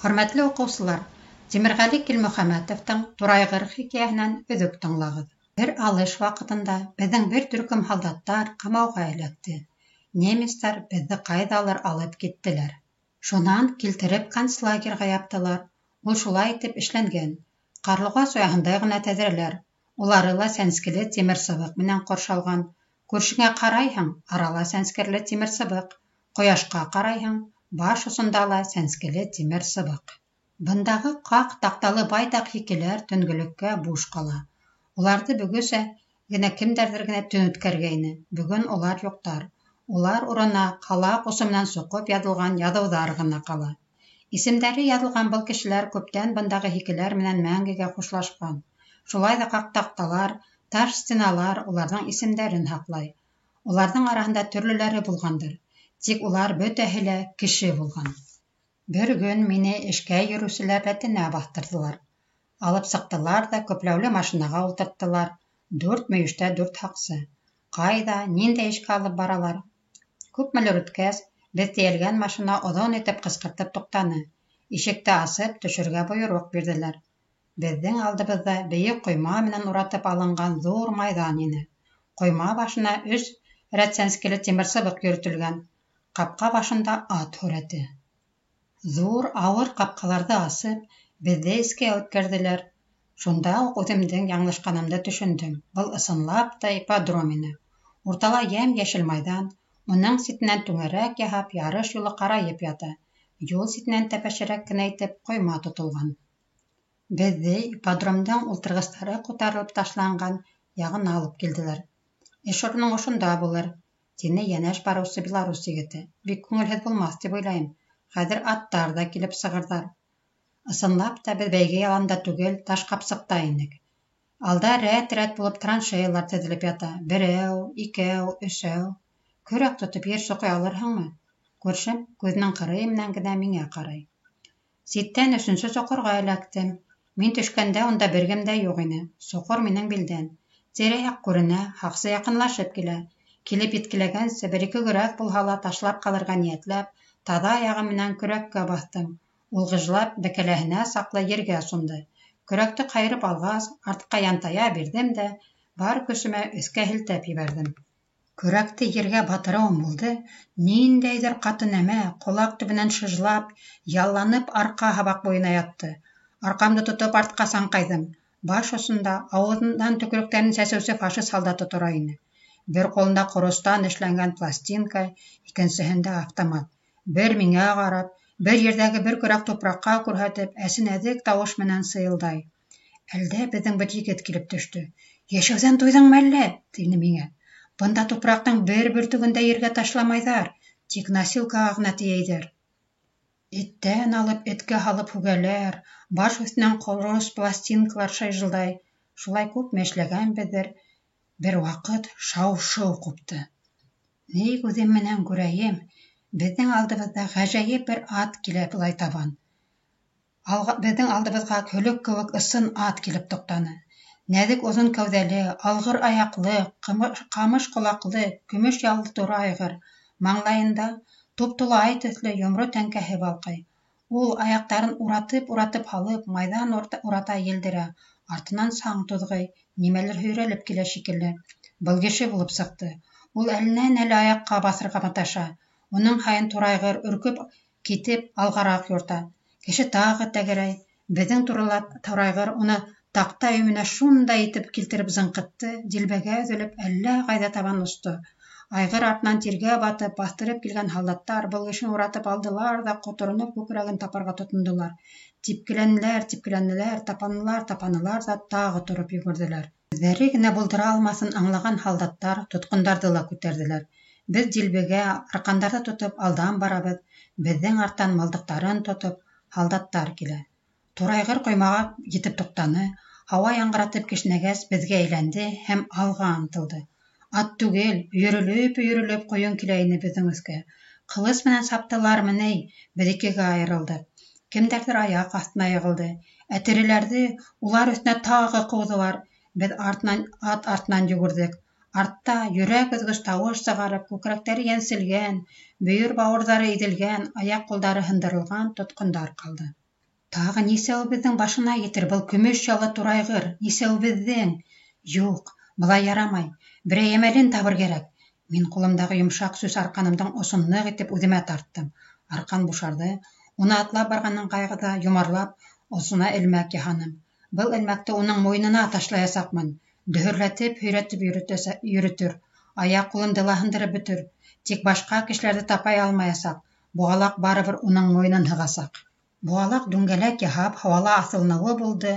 Хөрмәтле уҡыусылар, Тимерғәле Килмөхәмәтовтың «Турайғыр» хикәйәһенән өҙөк тыңлағыҙ. Бер алыш ваҡытында беҙҙең бер төркөм һалдаттар ҡамауға эләкте. Немецтар беҙҙе ҡайҙалыр алып киттеләр. Шунан килтереп концлагерға яптылар. Ул шулай итеп эшләнгән. Ҡарлуғас ояһындай ғына тәҙрәләр, улары ла сәнскеле тимерсыбыҡ менән ҡоршалған. Күршеңә ҡарайһың, арала сәнскерле тимерсыбыҡ. Ҡояшҡа ҡарайһың, баш осонда ла сәнскеле тимерсыбыҡ. Бындағы ҡаҡ таҡталы байтаҡ һикеләр төнгөлөккә буш ҡала. Уларҙы бөгөсә генә кемдәрҙер генә төн үткәргәйне, бөгөн улар юҡтар. Улар урынына ҡалаҡ осо менән соҡоп яҙылған яҙыуҙар ғына ҡала. Исемдәре яҙылған был кешеләр күптән бындағы һикеләр менән мәңгегә хушлашҡан. Шулай ҙа ҡаҡ таҡталар, таш стеналар уларҙың исемдәрен һаҡлай. Уларҙың араһында төрлөләре булғандыр, тик улар бөтәһе лә кеше булған. Бер көн мине эшкә йөрөүселәр рәтенә баҫтырҙылар. Алып сыҡтылар ҙа көпләүле машинаға ултырттылар. Дүрт мөйөштә дүрт һаҡсы. Ҡайҙа, ниндәй эшкә алып баралар? Күпмелер үткәс, беҙ тейәлгән машина оҙон итеп ҡысҡыртып туҡтаны. Ишекте асып, төшөргә бойороҡ бирҙеләр. Беҙҙең алдыбыҙҙа бейек ҡойма менән уратып алынған ҙур майҙан ине. Ҡойма башына өс рәт сәнскеле тимерсыбыҡ йөрөтөлгән. Ҡапҡа башында ат һүрәте. Ҙур, ауыр ҡапҡаларҙы асып, беҙҙе эскә үткәрҙеләр. Шунда уҡ үҙемдең яңылышҡанымды төшөндөм. Был ысынлап та ипподром ине. Уртала йәм-йәшел майҙан, уның ситенән түңәрәк яһап ярыш юлы ҡарайып ята. Юл ситенән тәпәшерәк кенә итеп ҡойма тотолған. Беҙҙе ипподромдың ултырғыстары ҡутарылып ташланған яғына алып килделәр. «Эш урының ошонда булыр», тине йәнәш барыусы белорус егете. «Бик күңелһеҙ булмаҫ тип уйлайым. Хәҙер аттар ҙа килеп сығырҙар». Ысынлап та, беҙ бәйге яланда түгел, таш ҡапсыҡта инек. Алда рәт-рәт булып траншеялар теҙелеп ята. Берәү, икәү, өсәү. Көрәк тотоп ер соҡой алырһыңмы? Күршем күҙенең ҡырыйы менән генә миңә ҡарай. Ситтән өсөнсө соҡорға эләктем. Мин төшкәндә унда бер кем дә юҡ ине. Соҡор минең билдән. Тирә-яҡ күренә, һаҡсы яҡынлашып килә. Килеп еткеләгәнсе бер-ике көрәк булһа ла ташлап ҡалырға ниәтләп, таҙа аяғым менән көрәккә баҫтым. Ул ғыжлап бәкәләһенә саҡлы ергә сумды. Көрәкте ҡайырып алғас, артҡа янтая бирҙем дә, бар көсөмә өҫкә һелтәп ебәрҙем. Көрәкте ергә батырыуым булды, ниндәйҙер ҡаты нәмә ҡолаҡ төбөнән шыжлап, ялланып арҡа һабаҡ буйына ятты. Арҡамды тотоп артҡа саңҡайҙым. Баш осонда ауыҙынан төкөрөктәрен сәсеүсе фашист һалдаты тора ине. Бер ҡулында ҡоростан эшләнгән пластинка, икенсеһендә автомат. Бер миңә ҡарап, бер ерҙәге бер көрәк тупраҡҡа күрһәтеп, әсе-нәҙек тауыш менән сыйылдай. Әлдә беҙҙең бер егет килеп төштө. «Йәшәүҙән туйҙыңмы әллә?» — тине миңә. «Бында тупраҡтың бер бөртөгөн дә ергә ташламайҙар, тик носилкаға ғына тейәйҙәр. Эттән алып эткә һалып һүгәләр, баш өҫтөнән ҡорос пластинкалар шыжылдай. Шулай күпме эшләгәнбеҙҙер, бер ваҡыт шау-шыу ҡупты. Ни күҙем менән күрәйем, беҙҙең алдыбыҙҙа ғәжәйеп бер ат килә былай табан. Беҙҙең алдыбыҙға һөлөк кеүек ысын ат килеп туҡтаны. Нәҙек оҙон кәүҙәле, алғыр аяҡлы, ҡамыш ҡолаҡлы, көмөш яллы туры айғыр. Маңлайында туп-тулы ай төҫлө йомро тәңкәһе балҡый. Ул аяҡтарын уратып-уратып һалып, майҙан урата елдерә, артынан саң туҙғый, нимәлер һөйрәлеп килә шикелле. Был кеше булып сыҡты. Ул әленән-әле аяҡҡа баҫырға маташа. Уның һайын турайғыр өркөп китеп алғараҡ юрта. Кеше тағы тәгәрәй. Беҙҙең турала турайғыр уны таҡта өйөмөнә шундай итеп килтереп зыңҡытты, дилбегә өҙөлөп әллә ҡайҙа табан осто. Айғыр артынан тиргә батып, баҫтырып килгән һалдаттар был кешене уратып алдылар ҙа ҡотороноп күкрәген тапарға тотондолар. Типкеләнеләр, типкеләнеләр, тапанылар, тапанылар ҙа тағы тороп йүгерҙеләр. Үҙҙәре генә булдыра алмаҫын аңлаған һалдаттар тотҡондарҙы ла күтәрҙеләр. Беҙ дилбегә, арҡандарҙы тотоп алдан барабыҙ, беҙҙең арттан мылтыҡтарын тотоп һалдаттар килә. Турайғыр ҡоймаға етеп туҡтаны, һауа яңғыратып кешнәгәс, беҙгә әйләнде һәм алға ынтылды. Ат түгел, өйөрөлөп-өйөрөлөп ҡойон килә ине беҙҙең өҫкә. Ҡылыс менән саптылармы ни, беҙ икегә айырылдыҡ. Кемдәрҙер аяҡ аҫтына йығылды, ә тереләрҙе улар өҫтөнә тағы ҡыуҙылар. Беҙ артынан, ат артынан йүгерҙек. Артта йөрәк өҙгөс тауыш сығарып, күкрәктәре йәнселгән, бөйөр-бауырҙары иҙелгән, аяҡ-ҡулдары һындырылған тотҡондар ҡалды. Тағы нисәүебеҙҙең башына етер был көмөш яллы турайғыр, нисәүебеҙҙең? Юҡ, былай ярамай, берәй әмәлен табыр кәрәк. Мин ҡулымдағы йомшаҡ сүс арҡанымдың осон ныҡ итеп үҙемә тарттым. Арҡан бушарҙы, уны атлап барған ыңғайҙа йомарлап, осона элмәк яһаным. Был элмәкте уның муйынына ташлаясаҡмын. Дөһөрләтеп, һөйрәтеп йөрөтөр, аяҡ-ҡулын ла һындырып бөтөр. Тик башҡа кешеләрҙе тапай алмаясаҡ. Буғалаҡ барыбер уның муйынын һығасаҡ. Буғалаҡ дүңгәләк яһап, һауала аҫылыныуы булды.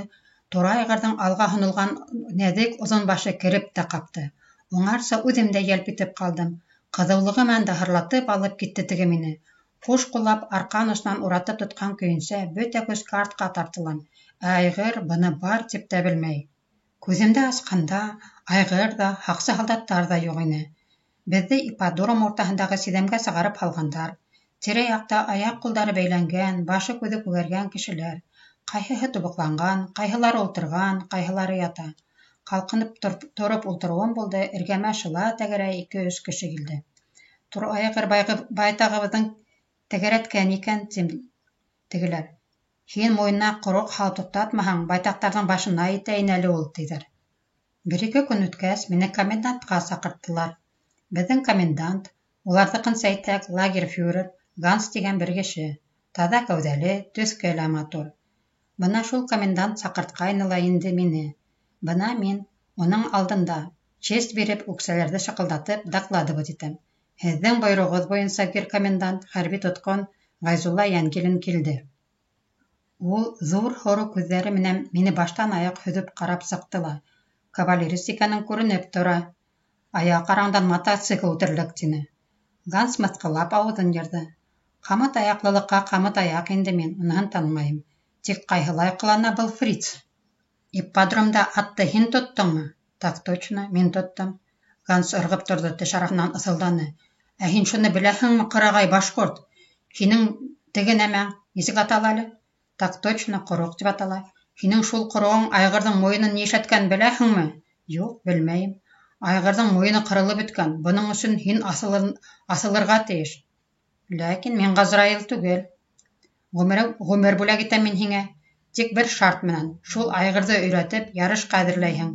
Турайғырҙың алға һонолған нәҙек оҙон башы кереп тә ҡапты. Уңарса үҙем дә йәлп итеп ҡалдым. Ҡыҙыулығы менән даһырлатып алып китте теге мине. Ҡуш ҡуллап арҡан осонан уратып тотҡан көйөнсә бөтә көскә артҡа тартылам. Ә айғыр быны бар тип тә белмәй. Күҙемде асҡанда айғыр ҙа, һаҡсы һалдаттар ҙа юҡ ине. Беҙҙе ипподром уртаһындағы сиҙәмгә сығарып һалғандар. Тирә-яҡта аяҡ-ҡулдары бәйләнгән, башы-күҙе күгәргән кешеләр. Ҡайһыһы тубыҡланған, ҡайһылары ултырған, ҡайһылары ята. Ҡалҡынып тороп ултырыуым булды, эргәмә шыла тәгәрәй 2-3 кеше килде. Турайғыр байтағыбыҙҙың тәгәрәткән икән, тим тегеләр. Һин муйынына ҡороҡ һалып туҡтатмаһаң, байтаҡтарҙың башына етә ине әле ул, тиҙәр. 1-2 көн үткәс, мине комендантҡа саҡырттылар. Беҙҙең комендант, уларҙыҡынса әйтһәк, лагерфюрер Ганс тигән бер кеше. Таҙа кәүҙәле, төҫкә лә матур. Бына шул комендант саҡыртҡайны ла инде мине. Бына мин уның алдында честь биреп, үксәләрҙе шаҡылдатып докладывать итәм. Һеҙҙең бойороғоҙ буйынса, гер комендант, хәрби тотҡон Ғәйзулла Йәнгилин килде. Ул ҙур һоро күҙҙәре менән мине баштан аяҡ һөҙөп ҡарап сыҡты ла: "Кавалерист икәнең күренеп тора, аяҡ араңдан мотоцикл үтерлек", тине. Ганс мыҫҡыллап ауыҙын йырҙы. Ҡамыт аяҡлылыҡҡа ҡамыт аяҡ инде мин, уныһын танымайым. Тик ҡайһылай ҡылана был фриц? Ипподромда атты һин тоттоңмо? Так точно, мин тоттом. Ганс ырғып торҙо, теш араһынан ыҫылданы. Ә һин шуны беләһеңме, ҡырағай башҡорт? Һинең теге нәмәң нисек атала әле? Так точно, ҡороҡ тип атала. Һинең шул ҡороғоң айғырҙың муйынын ни эшләткәнен беләһеңме? Юҡ, белмәйем. Айғырҙың муйыны ҡырылып бөткән. Бының өсөн һин аҫылырға тейеш. Ләкин мин Ғазраил түгел. Ғүмер бүләк итәм мин һиңә. Тик бер шарт менән: шул айғырҙы өйрәтеп, ярышҡа әҙерләйһең.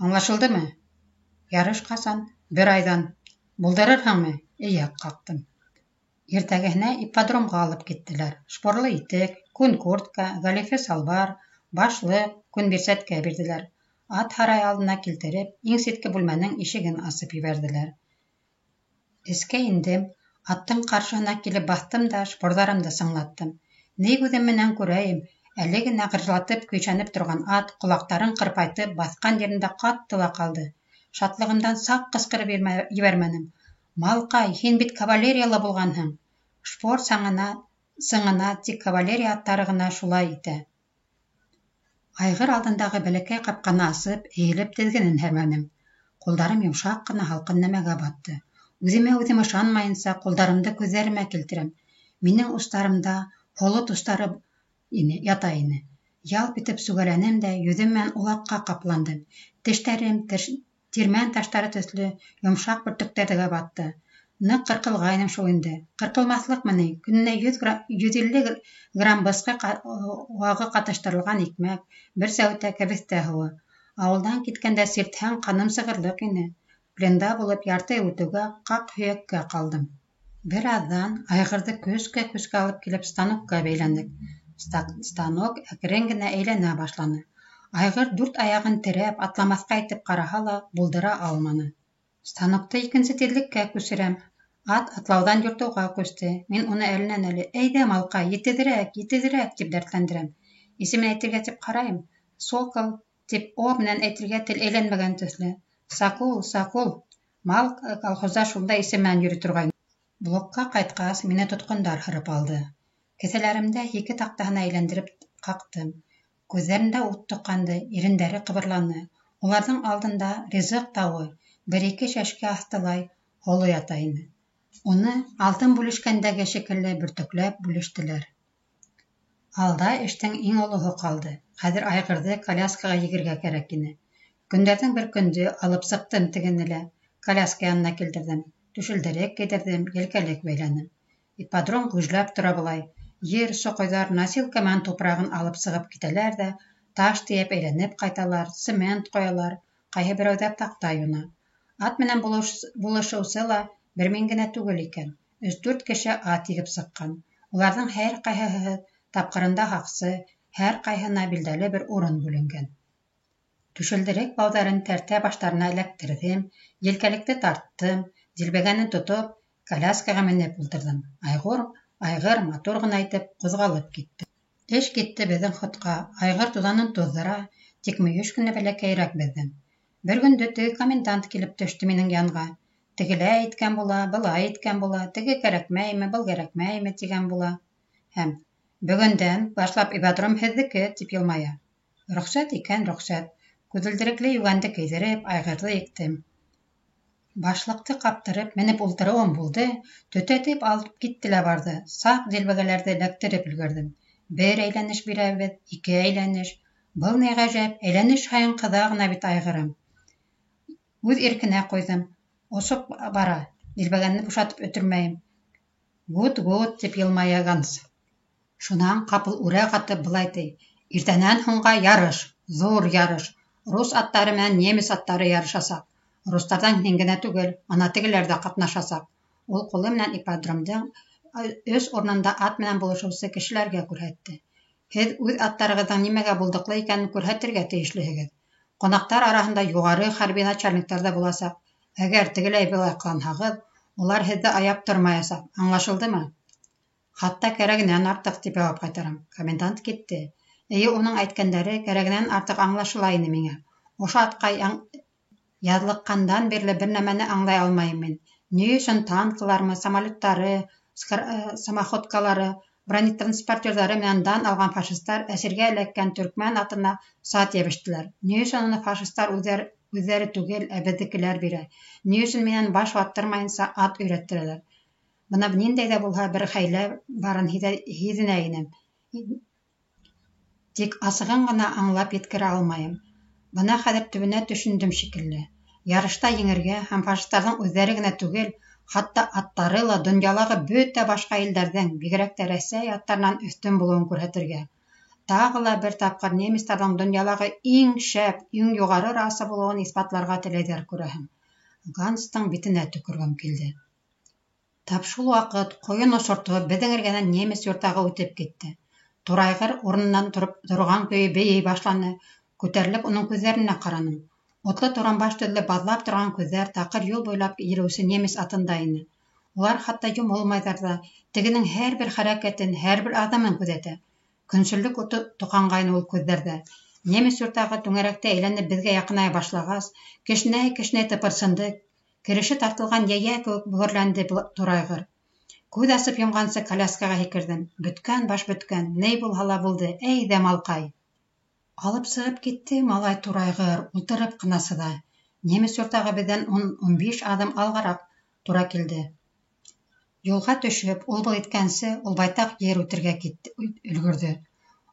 Аңлашылдымы? Ярыш ҡасан? 1 айҙан. Булдырырһыңмы? Эйәк ҡаҡтым. Иртәгеһенә ипподромға алып киттеләр. Шпорлы итек, күн куртка, галифе салбар, башлыҡ, күн бирсәткә бирҙеләр. Ат һарай алдына килтереп, иң ситке бүлмәнең ишеген асып ебәрҙеләр. Эскә индем, аттың ҡаршыһына килеп баҫтым да шпорҙарымды сыңлаттым. Ни күҙем менән күрәйем, әле генә ғыжлатып көйшәнеп торған ат ҡолаҡтарын ҡырпайтып баҫҡан ерендә ҡатты ла ҡалды. Шатлығымдан саҡ ҡысҡырып ебәрмәнем. Малҡай, һин бит кавалерияла булғанһың. Шпор сыңына, тик кавалерия аттары ғына шулай итә. Айғыр алдындағы бәләкәй ҡапҡаны асып, эйелеп теҙгенен һәрмәнем. Ҡулдарым йомшаҡ ҡына һалҡын нәмәгә батты. Үҙемә үҙем ышанмайынса ҡулдарымды күҙҙәремә килтерәм. Минең устарымда һоло тустары ята ине. Ялп итеп сүгәләнем дә йөҙөм менән улаҡҡа ҡапландым. Тештәрем тирмән таштары төҫлө йомшаҡ бөртөктәргә батты. Ныҡ ҡырҡылғайным шул инде. Ҡырҡылмаҫлыҡмы ни? Көнөнә 150 грамм бысҡы вағы ҡатыштырылған икмәк, бер сәүтә кәбеҫтә һыуы. Ауылдан киткәндә сиртһәң ҡаным сығырлыҡ ине. Пленда булып ярты йыл үтеүгә ҡаҡ һөйәккә ҡалдым. Бер аҙҙан айғырҙы көскә-көскә алып килеп станокка бәйләнек. Станок әкрен генә әйләнә башланы. Айғыр дүрт аяғын терәп атламаҫҡа итеп ҡараһа ла булдыра алманы. Станокты икенсе тиҙлеккә күсерәм. Ат атлауҙан юртыуға күсте. Мин уны әленән-әле: "Әйҙә, малҡай, етеҙерәк, етеҙерәк", тип дәртләндерәм. Исемен әйтергә тип ҡарайым. Сокол тип «о» менән әйтергә тел әйләнмәгән төҫлө. Сакул, Сакул. Мал колхозда шундай исем менән йөрөй торғайны. Блокка ҡайтҡас, мине тотҡондар һырып алды. Кеҫәләремдә һике таҡтаһына әйләндереп ҡаҡтым. Күҙҙәрендә ут тоҡанды, ирендәре ҡыбырланы. Уларҙың алдында ризыҡ тауы, 1-2 шәшке аҫтылай һоло ята ине. Уны алтын бүлешкәндәге шикелле бөртөкләп бүлештеләр. Алда эштең иң олоһо ҡалды. Хәҙер айғырҙы коляскаға егергә кәрәк ине. Көндәрҙең бер көндө алып сыҡтым тегене лә, коляска янына килтерҙем. Түшелдерек кейҙерҙем, елкәлек бәйләнем. Ипподром гөжләп тора былай. Ер соҡойҙар, носилка менән тупрағын алып сығып китәләр ҙә, таш тейәп әйләнеп ҡайталар, цемент ҡоялар, ҡайһы берәүҙәр таҡта юна. Ат менән булышыусы ла бер мин генә түгел икән. 3-4 кеше ат егеп сыҡҡан. Уларҙың һәр ҡайһыһы тапҡырында һаҡсы, һәр ҡайһыһына билдәле бер урын бүленгән. Түшелдерек бауҙарын тәртә баштарына эләктерҙем, елкәлекте тарттым, дилбегәне тотоп, коляскаға менеп ултырҙым. Айғыр матур ғына итеп ҡуҙғалып китте. Эш китте беҙҙең ходҡа. Айғыр туҙанын туҙҙыра, тик мөйөш кенә бәләкәйерәк беҙҙең. Бер көндө теге комендант килеп төштө минең янға. Тегеләй иткән була, былай иткән була, теге кәрәкмәйме, был кәрәкмәйме тигән була. Һәм бөгөндән башлап ипподром һеҙҙеке, тип йылмая. Рөхсәт икән, рөхсәт. Күҙелдерекле йүгәнде кейҙереп, айғырҙы ектем. Башлыҡты ҡаптырып, менеп ултырыуым булды, төтәтеп алып китте лә барҙы. Саҡ дилбегәләрҙе эләктереп өлгөрҙөм. Бер әйләнеш бирәбеҙ, ике әйләнеш. Был ни ғәжәп, әйләнеш һайын ҡыҙа ғына бит айғырым. Үҙ иркенә ҡуйҙым. Осоп бара, дилбегәне бушатып өтөрмәйем. Гут, гут, тип йылмая Ганс. Шунан ҡапыл үрә ҡатып былай ти: Иртәнән һуңға ярыш, ҙур ярыш. Рус аттары менән немец аттары ярышасаҡ. Рустарҙан һин генә түгел, ана тегеләр ҙә ҡатнашасаҡ. Ул ҡулы менән ипподромдың 3 урынында ат менән булышыусы кешеләргә күрһәтте. Һеҙ үҙ аттарығыҙҙың нимәгә булдыҡлы икәнен күрһәтергә тейешлеһегеҙ. Ҡунаҡтар араһында юғары хәрби начальниктар ҙа буласаҡ. Әгәр тегеләй былай ҡыланһағыҙ, улар һеҙҙе аяп тормаясаҡ. Аңлашылдымы? Хатта кәрәгенән артыҡ, тип яуап ҡайтарам. Комендант китте. Эйе, уның әйткәндәре кәрәгенән артыҡ аңлашыла ине миңә. Ошо атҡа яҙлыҡҡандан бирле бер нәмәне аңлай алмайым мин. Ни өсөн танкылармы, самолеттары, самоходкалары, бронетранспортерҙары менән дан алған фашистар әсиргә эләккән төркмән атына сат йәбештеләр? Ни өсөн уны фашистар үҙҙәре түгел, ә беҙҙекеләр бирә? Ни өсөн минән баш ваттырмайынса ат өйрәттерәләр? Бына ниндәй ҙә булһа бер хәйлә барын һиҙенә инем. Тик асығын ғына аңлап еткерә алмайым. Бына хәҙер төбөнә төшөндөм шикелле. Ярышта еңергә һәм фашистарҙың үҙҙәре генә түгел, хатта аттары ла донъялағы бөтә башҡа илдәрҙең, бигерәк тә Рәсәй аттарынан өҫтөн булыуын күрһәтергә. Тағы ла бер тапҡыр немецтарҙың донъялағы иң шәп, иң юғары раса булыуын иҫбатларға теләйҙәр, күрәһең. Ганстың битенә төкөргөм килде. Тап шул ваҡыт ҡойон осортоп, беҙҙең эргәнән немец юртағы үтеп китте. Турайғыр урынынан тороп торған көйө бейей башланы. Күтәрелеп уның күҙҙәренә ҡараным. Утлы турамбаш төҙлө баҙлап торған күҙҙәр таҡыр юл буйлап йөрөүсе немец атында ине. Улар хатта йомолмайҙар ҙа, тегенең һәр бер хәрәкәтен, һәр бер аҙымын күҙәтә. Көнсөллөк уты тоҡанғайны ул күҙҙәрҙә. Немец юртағы түңәрәктә әйләнеп беҙгә яҡыная башлағас, кешнәй-кешнәй тыпырсынды, кереше тартылған йәйә кеүек бөгөрләнде турайғыр. Күҙ асып йомғансы коляскаға һикерҙем. Бөткән баш бөткән, ни булһа ла булды, әйҙә малҡай. Алып сығып китте малай турайғыр, ултырып ҡына сыҙа. Немец юртағы беҙҙән 10-15 аҙым алғараҡ тура килде. Юлға төшөп, ул был иткәнсе, ул байтаҡ ер үтергә китте, өлгөрҙө.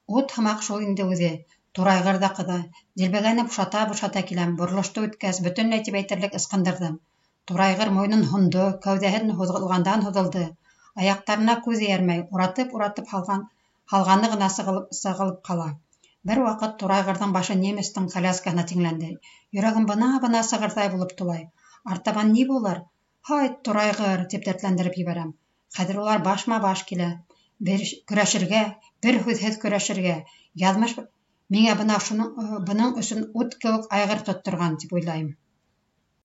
Ут һымаҡ шул инде үҙе. Турайғыр ҙа ҡыҙа. Дилбегәне бушата-бушата киләм. Боролошто үткәс, бөтөнләй тип әйтерлек ысҡындырҙым. Турайғыр муйынын һондо, кәүҙәһен һуҙылғандан һуҙылды. Аяҡтарына күҙ эйәрмәй, уратып-уратып һалғаны ғына сығылып ҡала. Бер ваҡыт турайғырҙың башы немецтың коляскаһына тиңләнде. Йөрәгем бына-бына сығырҙай булып тулай. Артабан ни булыр? Һай, турайғыр, тип дәртләндереп ебәрәм. Хәҙер улар башма-баш килә. Бер көрәшергә, бер һүҙһеҙ көрәшергә. Яҙмыш миңә бына бының өсөн ут кеүек айғыр тотторған, тип уйлайым.